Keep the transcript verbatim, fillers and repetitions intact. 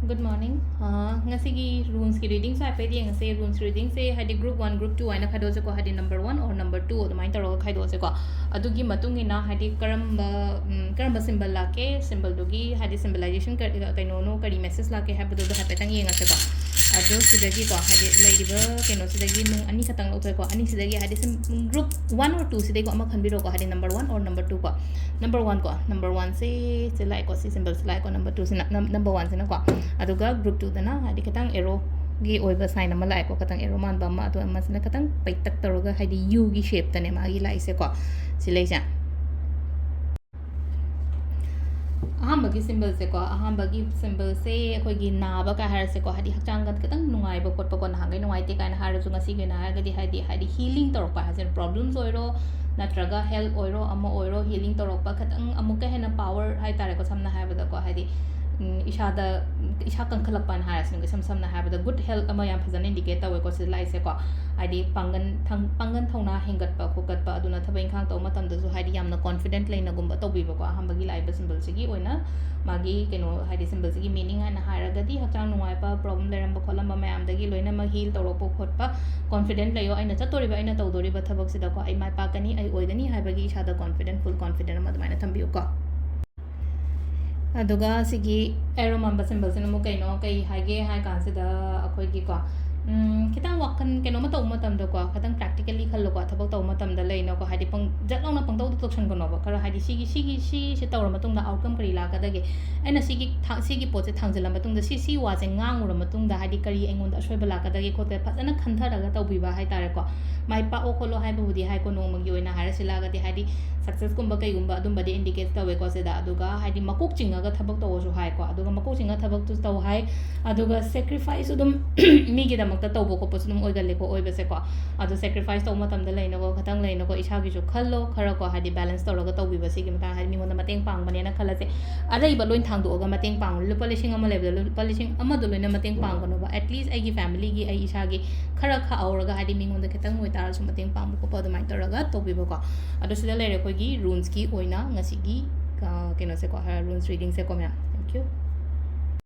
Good morning. ꯑꯥ, ꯉꯁꯤꯒꯤ runes ꯀꯤ reading ꯁꯦ ꯍꯥꯏꯐꯦꯠ ꯌꯦꯡꯉꯁꯦ꯫ Runes reading ꯁꯦ ꯍꯥꯏꯗꯤ group one, group two ꯍꯥꯏꯅ ꯈꯥꯏꯗꯣꯛꯑꯁꯦꯀꯣ, ꯍꯥꯏꯗꯤ number one or number two ꯑꯗꯨꯃꯥꯏꯅ ꯇꯧꯔꯒ ꯈꯥꯏꯗꯣꯛꯑꯁꯦꯀꯣ꯫ ꯑꯗꯨꯒꯤ ꯃꯇꯨꯡ ꯏꯟꯅ ꯍꯥꯏꯗꯤ ꯀꯔꯝꯕ, ꯎꯝ, ꯀꯔꯝꯕ symbol ꯂꯥꯛꯀꯦ, symbol ꯗꯨꯒꯤ ꯍꯥꯏꯗꯤ symbolization ꯀꯔꯤ, ꯀꯩꯅꯣꯅꯣ, ꯀꯔꯤ message ꯂꯥꯛꯀꯦ ꯍꯥꯏꯕꯗꯨꯗ ꯍꯥꯏꯐꯦꯠꯇꯪ ꯌꯦꯡꯉꯁꯦꯀꯣ꯫ ꯑꯗꯣ ꯁꯤꯗꯒꯤꯀꯣ, ꯍꯥꯏꯗꯤ ꯂꯩꯔꯤꯕ ꯀꯩꯅꯣꯁꯤꯗꯒꯤ ꯅꯨꯡ ꯑꯅꯤ ꯈꯛꯇꯪ ꯂꯧꯊꯣꯛꯑꯦꯀꯣ꯫ ꯑꯅꯤꯁꯤꯗꯒꯤ ꯍꯥꯏꯗꯤ ꯁꯨꯝ group one or two ꯁꯤꯗꯒꯤꯀꯣ ꯑꯃ ꯈꯟꯕꯤꯔꯣꯀꯣ, ꯍꯥꯏꯗꯤ number one or number two ꯀꯣ꯫ Number one ꯀꯣ, number one ꯁꯦ, ꯁꯤ ꯂꯥꯛꯑꯦꯀꯣ, ꯁꯤ symbol ꯁꯤ ꯂꯥꯛꯑꯦꯀꯣ, number two ꯁꯤꯅ, ꯅꯝ-, number one ꯁꯤꯅꯀꯣ꯫ ꯑꯗꯨꯒ group two ꯗꯅ ꯍꯥꯏꯗꯤ ꯈꯤꯇꯪ arrow ꯒꯤ ꯑꯣꯏꯕ sign ꯑꯃ ꯂꯥꯛꯑꯦꯀꯣ, ꯈꯤꯇꯪ arrow ꯃꯥꯟꯕ ꯑꯃ, ꯑꯗꯣ ꯑꯃꯁꯤꯅ ꯈꯤꯇꯪ ꯄꯩꯇꯛ ꯇꯧꯔꯒ ꯍꯥꯏꯗꯤ U ꯒꯤ shape ꯇꯅꯦ ꯃꯥꯒꯤ ꯂꯥꯛꯏꯁꯦꯀꯣ, ꯁꯤ ꯂꯩꯁꯦ꯫ ꯑꯍꯥꯟꯕꯒꯤ symbol ꯁꯦꯀꯣ, ꯑꯍꯥꯟꯕꯒꯤ symbol ꯁꯦ ꯑꯩꯈꯣꯏꯒꯤ ꯅꯥꯕ ꯀꯥꯏ ꯍꯥꯏꯔꯁꯦꯀꯣ, ꯍꯥꯏꯗꯤ ꯍꯛꯆꯥꯡꯗ ꯈꯤꯇꯪ ꯅꯨꯡꯉꯥꯏꯕ ꯈꯣꯠꯄꯀꯣ, ꯅꯍꯥꯟꯈꯩ ꯅꯨꯡꯉꯥꯏꯇꯦ ꯀꯥꯏꯅ ꯍꯥꯏꯔꯁꯨ ꯉꯁꯤꯒꯤ ꯑꯣꯏꯅ ꯍꯥꯏꯔꯒꯗꯤ ꯍꯥꯏꯗꯤ, ꯍꯥꯏꯗꯤ healing ꯇꯧꯔꯛꯄ ꯍꯥꯏꯁꯦ, problems ꯑꯣꯏꯔꯣ ꯅꯠꯇ꯭ꯔꯒ health ꯑꯣꯏꯔꯣ ꯑꯃ ꯑꯣꯏꯔꯣ, healing ꯇꯧꯔꯛꯄ ꯈꯤꯇꯪ ꯑꯃꯨꯛꯀ ꯍꯦꯟꯅ power ꯍꯥꯏꯇꯥꯔꯦꯀꯣ, ꯁꯝꯅ ꯍꯥꯏꯔꯕꯗꯀꯣ, ꯍꯥꯏꯗꯤ, ꯎꯝ, ꯏꯁꯥꯗ, ꯏꯁꯥ ꯀꯟꯈꯠꯂꯛꯄꯅ ꯍꯥꯏꯔꯁꯤꯅꯦ, ꯏꯁꯝ ꯁꯝꯅ ꯍꯥꯏꯔꯕꯗ good health ꯑꯃ ꯌꯥꯝ ꯐꯖꯅ indicate ꯇꯧꯋꯦꯀꯣ ꯁꯤ ꯂꯥꯛꯏꯁꯦꯀꯣ꯫ ꯍꯥꯏꯗꯤ ꯄꯥꯡꯒꯟ ꯊꯪ-, ꯄꯥꯡꯒꯟ ꯊꯧꯅꯥ ꯍꯦꯟꯒꯠꯄ ꯈꯣꯠꯀꯠꯄ, ꯑꯗꯨꯅ ꯊꯕꯛ ꯏꯪꯈꯥꯡ ꯇꯧꯕ ꯃꯇꯝꯗꯁꯨ ꯍꯥꯏꯗꯤ ꯌꯥꯝꯅ confident ꯂꯩꯅꯒꯨꯝꯕ ꯇꯧꯕꯤꯕꯀꯣ꯫ ꯑꯍꯥꯟꯕꯒꯤ ꯂꯥꯛꯏꯕ symbol ꯁꯤꯒꯤ ꯑꯣꯏꯅ ꯃꯥꯒꯤ ꯀꯩꯅꯣ, ꯍꯥꯏꯗꯤ symbol ꯁꯤꯒꯤ meaning ꯍꯥꯏꯅ ꯍꯥꯏꯔꯒꯗꯤ ꯍꯛꯆꯥꯡ ꯅꯨꯡꯉꯥꯏꯕ, problem ꯂꯩꯔꯝꯕ ꯈꯣꯠꯂꯝꯕ ꯃꯌꯥꯝꯗꯒꯤ ꯂꯣꯏꯅꯃꯛ heal ꯇꯧꯔꯛꯄ ꯈꯣꯠꯄ, confident ꯂꯩꯌꯣ, ꯑꯩꯅ ꯆꯠꯇꯣꯔꯤꯕ, ꯑꯩꯅ ꯇꯧꯗꯣꯔꯤꯕ ꯊꯕꯛꯁꯤꯗꯀꯣ ꯑꯩ ꯃꯥꯏ ꯄꯥꯛꯀꯅꯤ, ꯑꯩ ꯑꯣꯏꯒꯅꯤ ꯍꯥꯏꯕꯒꯤ ꯏꯁꯥꯗ confident, full confident ꯑꯃ ꯑꯗꯨꯃꯥꯏꯅ ꯊꯝꯕꯤꯌꯨꯀꯣ꯫ ꯑꯗꯨꯒ ꯁꯤꯒꯤ arrow ꯃꯥꯟꯕ symbol ꯁꯤꯅ ꯑꯃꯨꯛ ꯀꯩꯅꯣ, ꯀꯩ ꯍꯥꯏꯒꯦ ꯍꯥꯏ ꯀꯥꯟꯁꯤꯗ ꯑꯩꯈꯣꯏꯒꯤꯀꯣ, ꯎꯝ, ꯈꯤꯇꯪ ꯋꯥꯈꯜ ꯀꯩꯅꯣꯝꯃ ꯇꯧꯕ ꯃꯇꯝꯗꯀꯣ, ꯈꯤꯇꯪ practically ꯈꯜꯂꯣꯀꯣ, ꯊꯕꯛ ꯇꯧꯕ ꯃꯇꯝꯗ ꯂꯩꯅꯀꯣ, ꯍꯥꯏꯗꯤ ꯄꯪ-, ꯖꯠ ꯂꯥꯎꯅ ꯄꯪꯇꯧꯗ ꯇꯧꯁꯟꯒꯅꯣꯕ꯫ ꯈꯔ ꯍꯥꯏꯗꯤ ꯁꯤꯒꯤ, ꯁꯤꯒꯤ, ꯁꯤꯁꯦ ꯇꯧꯔ ꯃꯇꯨꯡꯗ outcome ꯀꯔꯤ ꯂꯥꯛꯀꯗꯒꯦ, ꯑꯩꯅ ꯁꯤꯒꯤ ꯊꯥ-, ꯁꯤꯒꯤ ꯄꯣꯠꯁꯦ ꯊꯥꯡꯖꯤꯜꯂ ꯃꯇꯨꯡꯗ ꯁꯤ, ꯁꯤ ꯋꯥꯁꯦ ꯉꯥꯡꯉꯨꯔ ꯃꯇꯨꯡꯗ ꯍꯥꯏꯗꯤ ꯀꯔꯤ ꯑꯩꯉꯣꯟꯗ ꯑꯁꯣꯏꯕ ꯂꯥꯛꯀꯗꯒꯦ ꯈꯣꯠꯀꯗꯒꯦ ꯐꯖꯅ ꯈꯟꯊꯔꯒ ꯇꯧꯕꯤꯕ ꯍꯥꯏꯇꯥꯔꯦꯀꯣ꯫ ꯃꯥꯏ ꯄꯥꯛꯑꯣ ꯈꯣꯠꯂꯣ ꯍꯥꯏꯕꯕꯨꯗꯤ ꯍꯥꯏꯀꯣ, ꯅꯣꯡꯃꯒꯤ ꯑꯣꯏꯅ ꯍꯥꯏꯔꯁꯤꯜꯂꯛꯑꯒꯗꯤ ꯍꯥꯏꯗꯤ success ꯀꯨꯝꯕ ꯀꯩꯒꯨꯝꯕ ꯑꯗꯨꯝꯕꯗꯤ indicate ꯇꯧꯋꯦꯀꯣ ꯁꯤꯗ꯫ ꯑꯗꯨꯒ ꯍꯥꯏꯗꯤ ꯃꯀꯣꯛ ꯆꯤꯡꯉꯒ ꯊꯕꯛ ꯇꯧꯕꯁꯨ ꯍꯥꯏꯀꯣ, ꯑꯗꯨꯒ ꯃꯀꯣꯛ ꯆꯤꯡꯉꯒ ꯊꯕꯛꯇꯨ ꯇꯧ ꯍꯥꯏ, ꯑꯗꯨꯒ sacrifice ꯑꯗꯨꯝ ꯃꯤꯒꯤꯗꯃꯛꯇ ꯇꯧꯕ ꯈꯣꯠꯄꯁꯨ ꯑꯗꯨꯝ ꯑꯣꯏꯒꯜꯂꯦꯀꯣ, ꯑꯣꯏꯕꯁꯦꯀꯣ꯫ ꯑꯗꯣ sacrifice ꯇꯧꯕ ꯃꯇꯝꯗ ꯂꯩꯅꯀꯣ, ꯈꯤꯇꯪ ꯂꯩꯅꯀꯣ, ꯏꯁꯥꯒꯤꯁꯨ ꯈꯜꯂꯣ ꯈꯔꯀꯣ, ꯍꯥꯏꯗꯤ balance ꯇꯧꯔꯒ ꯇꯧꯕꯤꯕ ꯁꯤꯒꯤ ꯃꯇꯥꯡ, ꯍꯥꯏꯗꯤ ꯃꯤꯉꯣꯟꯗ ꯃꯇꯦꯡ ꯄꯥꯡꯕꯅꯦꯅ ꯈꯜꯂꯁꯦ, ꯑꯔꯩꯕ ꯂꯣꯏ ꯊꯥꯡꯗꯣꯛꯑꯒ ꯃꯇꯦꯡ ꯄꯥꯡꯉꯨ꯫ ꯂꯨꯄꯥ ꯂꯤꯁꯤꯡ ꯑꯃ ꯂꯩꯕꯗ ꯂꯨꯄꯥ ꯂꯤꯁꯤꯡ ꯑꯃꯗꯣ ꯂꯣꯏꯅ ꯃꯇꯦꯡ ꯄꯥꯡꯒꯅꯣꯕ, at least ꯑꯩꯒꯤ family ꯒꯤ, ꯑꯩ ꯏꯁꯥꯒꯤ ꯈꯔ ꯈꯥꯛꯍꯧꯔꯒ ꯍꯥꯏꯗꯤ ꯃꯤꯉꯣꯟꯗ ꯈꯤꯇꯪ ꯑꯣꯏꯇꯥꯔꯁꯨ ꯃꯇꯦꯡ ꯄꯥꯡꯕ ꯈꯣꯠꯄ ꯑꯗꯨꯃꯥꯏꯅ ꯇꯧꯔꯒ ꯇꯧꯕꯤꯕꯀꯣ꯫ ꯑꯗꯣ ꯁꯤꯗ ꯂꯩꯔꯦ ꯑꯩꯈꯣꯏꯒꯤ runes ꯀꯤ ꯑꯣꯏꯅ ꯉꯁꯤꯒꯤ, ꯑ, ꯀꯩꯅꯣꯁꯦꯀꯣ, runes reading ꯁꯦꯀꯣ ꯃꯌꯥꯝ꯫ Thank you꯫